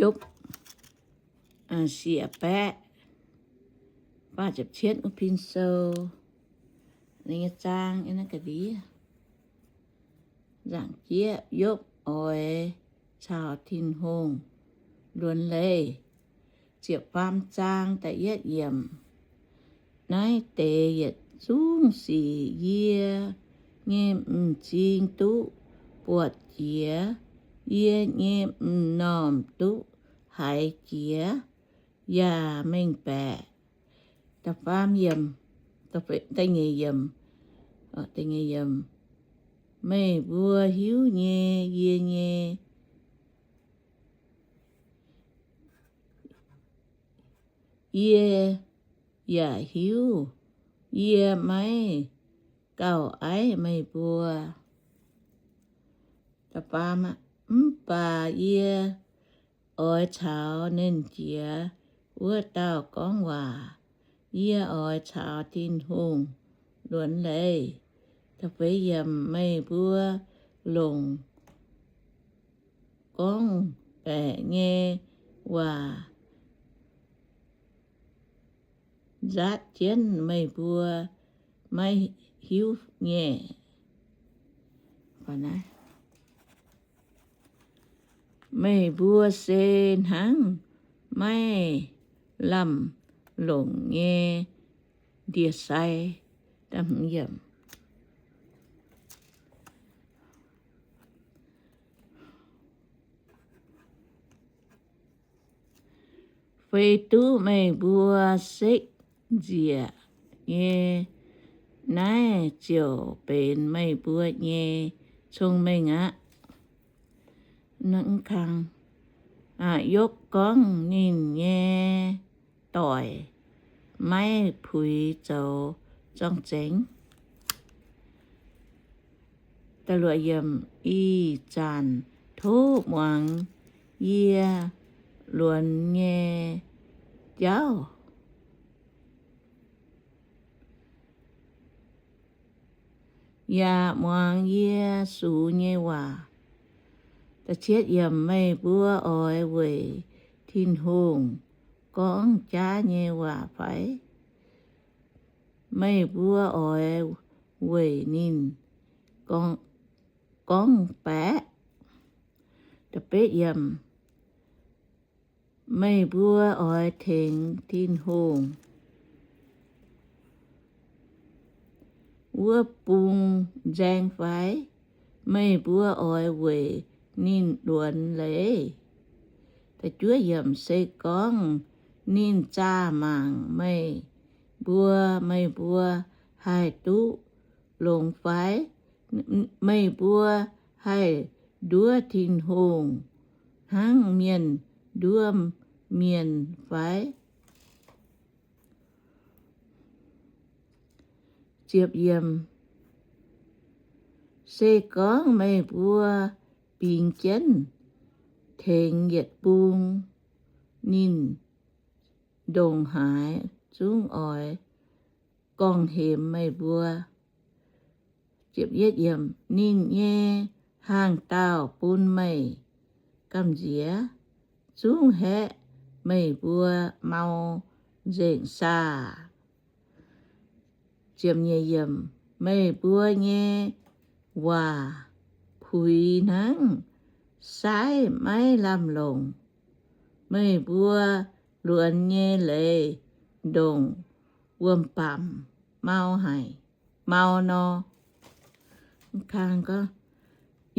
Yopv siec baeqv faah ziepc cietv wuov pin sou, ninh nyei zaang ga'ndiev. Nzaangc jieqv, Yopv oix caux Tin-Hungh luonx leiz. Ziepc faam zaang da'yietv yiemc. Naaiv deix yietc zungv sic yie nyei m'zing duqv buatc jiex, yie nyei m'normh duqv haiz jiex yaac mengh baeqc. Da'faam yiemc, da'nyeic yiemc, meih mbuo hiuv nyei, yie nyei, yie yaac hiuv. Yie maiv gauh aiv meih mbuo. Mv baac yie oix caux Nernh Jiex wuov dauh gorngv waac. Yie oix caux Tin-Hungh luonx leiz. Meih mbuo longc gorngv baeqc nyei waac nzaatv jienv meih mbuo maiv hiuv nyei. Meih mbuo se hnangv maiv lamh longc nyei ndie-sai. Feix duqv meih mbuo sekv nzieqc nyei, naaiv ziouc benx meih mbuo nyei cong-mengh aqv. Yopv gorngv ninh nyei doic maiv puix zoux zorng-zengx. Ih zanc tov muangx yie luonx nyei jauv, yaac muangx yie sux nyei waac. Meih mbuo oix weic Tin-Hungh gorngv jaav nyei waac fai? Meih mbuo oix weic ninh gorngv baeqv? Meih mbuo oix tengx Tin-Hungh wuov bung nzaeng fai? Meih mbuo oix weic ninh luonx leiz? Se gorngv ninh zaah mangc meih mbuo, meih mbuo haih duqv longx fai? Meih mbuo haih nduov Tin-Hungh hnangv mienh nduov mienh fai? Se gorngv meih mbuo bingx jienv tengx yietc bung, ninh ndongc haaix zungv oix gorngv-hemx meih mbuo. Ninh nyei hnaangx-daauh bun meih gamh nziex, zungv haeqv meih mbuo mau nzengc saah? Meih mbuo nyei waac puix hnangv saaiv maiv lamh longc. Meih mbuo luonx nyei leiz ndongc wuom-bamc mau haic, mau nor.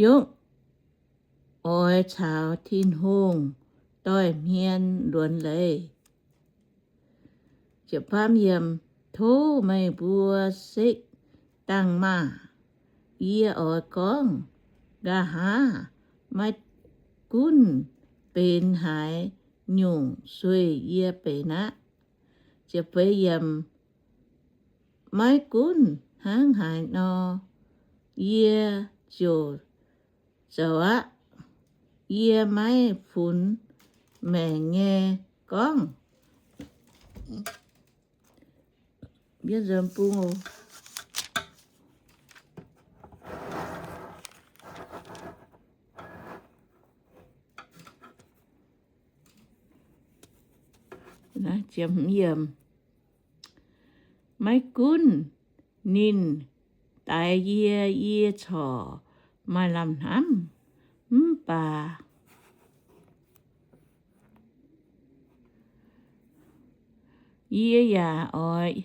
Yopv oix caux Tin-Hungh doix-hmien luonx leiz. Tov meih mbuo sekv dangh maah! Yie oix gorngv, nqa'haav maiv gunv benx haaix nyungc sueih yie benx aqv. Maiv gunv hnangv haaix nor, yie ziouc zoux aqv. Yie maiv funx maengc nyei gorngv. Maiv gunv ninh daix yie, yie corc maaih lamh hnamv, mv baac yie yaac oix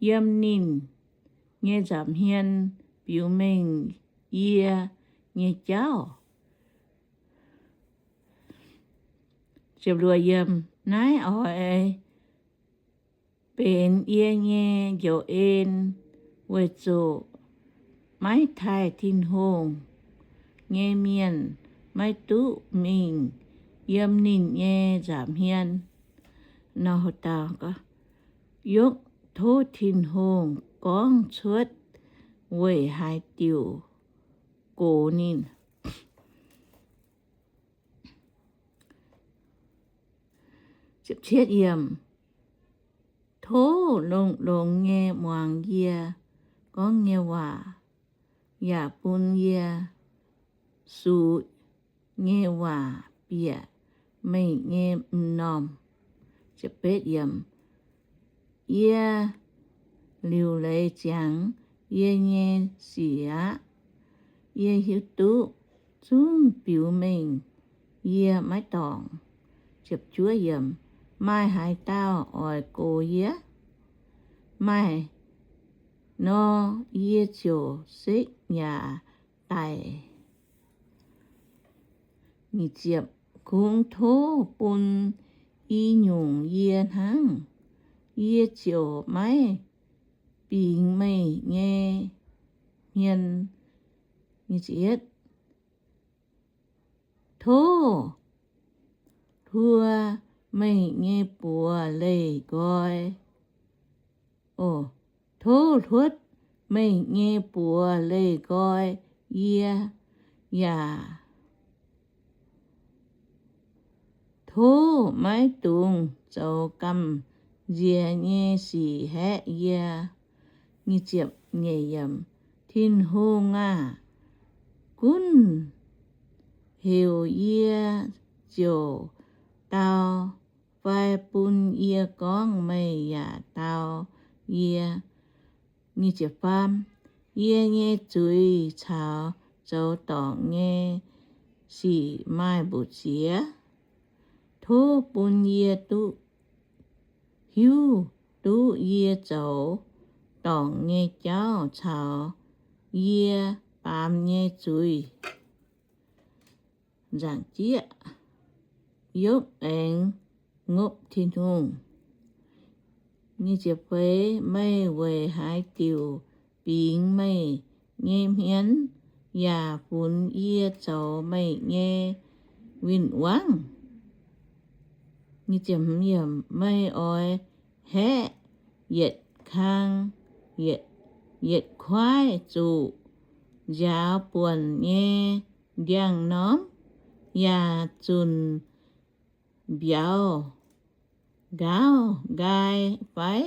yiem ninh nyei nza'hmien biux mengh yie nyei jauv. Naaiv oix benx yie nyei njoux en, weic zuqc maiv taaih Tin-Hungh nyei mienh maiv duqv mingh yiem ninh nyei nza'hmien. Nor dauh gorngv, Yopv tov Tin-Hungh gorngv cuotv weic haaix diuc gox ninh. Tov longx-longx nyei muangx yie gorngv nyei waac, yaac bun yie sux nyei waac bieqc meih nyei m'normh. Yie liuc leiz ziangx yie nyei sic aqv. Yie hiuv duqv zungv biux mengh yie maiv dorngc. Maaih haaix dauh oix gox yie? Maaih nor, yie ziouc sekv yaac daic. Kungx tov bun i nyungc yie hnangv, yie ziouc maiv bingx meih nyei hmien. Tov hluo meih nyei buoz leih nqoi. Tov hluotv meih nyei buoz leih nqoi yie, yaac tov maiv dungx zoux gamh nziex nyei sic haeqv yie. Tin-Hungh aah! Gunv heuc yie ziouc dau, fai bun yie gorngv meih yaac dau yie. Yie nyei zuiz caux zoux dorngc nyei sic maaih mbu'ziex. Tov bun yie duqv hiuv duqv yie zoux dorngc nyei jauv caux yie baamz nyei zuiz. Nzaangc jieqv, Yopv aengx ngopv Tin-Hungh. Meih weic haaix diuc bingx meih nyei hmien yaac funx yie zoux meih nyei win-wangv? Meih oix haeqv yietc kang, yietc kuaaiv zuqc nziaaux buonc nyei ndiangx-normv, yaac zunc mbiauz nqaauv nqaai fai?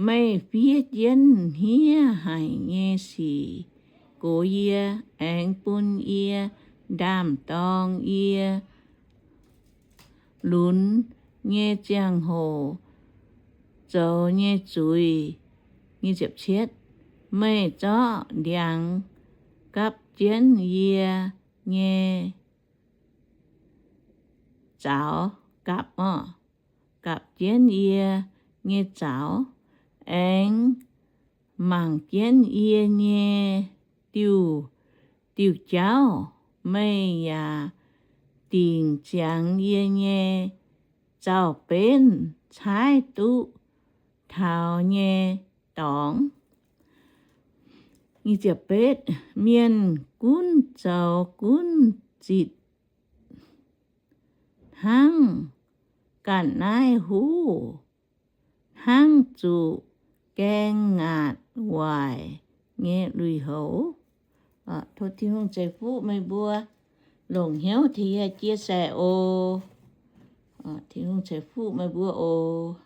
Meih fiev jienv hniev haic nyei sic gox yie, aengx bun yie ndaam-dorng yie lunx nyei ziangh hoc zoux nyei zuiz. Meih zorqv ndiangx gapv jienv yie nyei zaux, gapv, gapv jienv yie nyei zaux, aengx mangc jienv yie nyei diuh, diuh jauv. Meih yaac dingc ziangx yie nyei zaux-benv caaiv duqv taux nyei dorngx. Mienh gunv zoux gunv zitc hnangv ga'naaiv huv, hnangv zuqc gaeng ngaatc waaic nyei lui-houx. Tov Tin-Hungh ceix fuqv meih mbuo longc hnyouv tengx yie chia sẻ oc. Tin-Hungh ceix fuqv meih mbuo oc.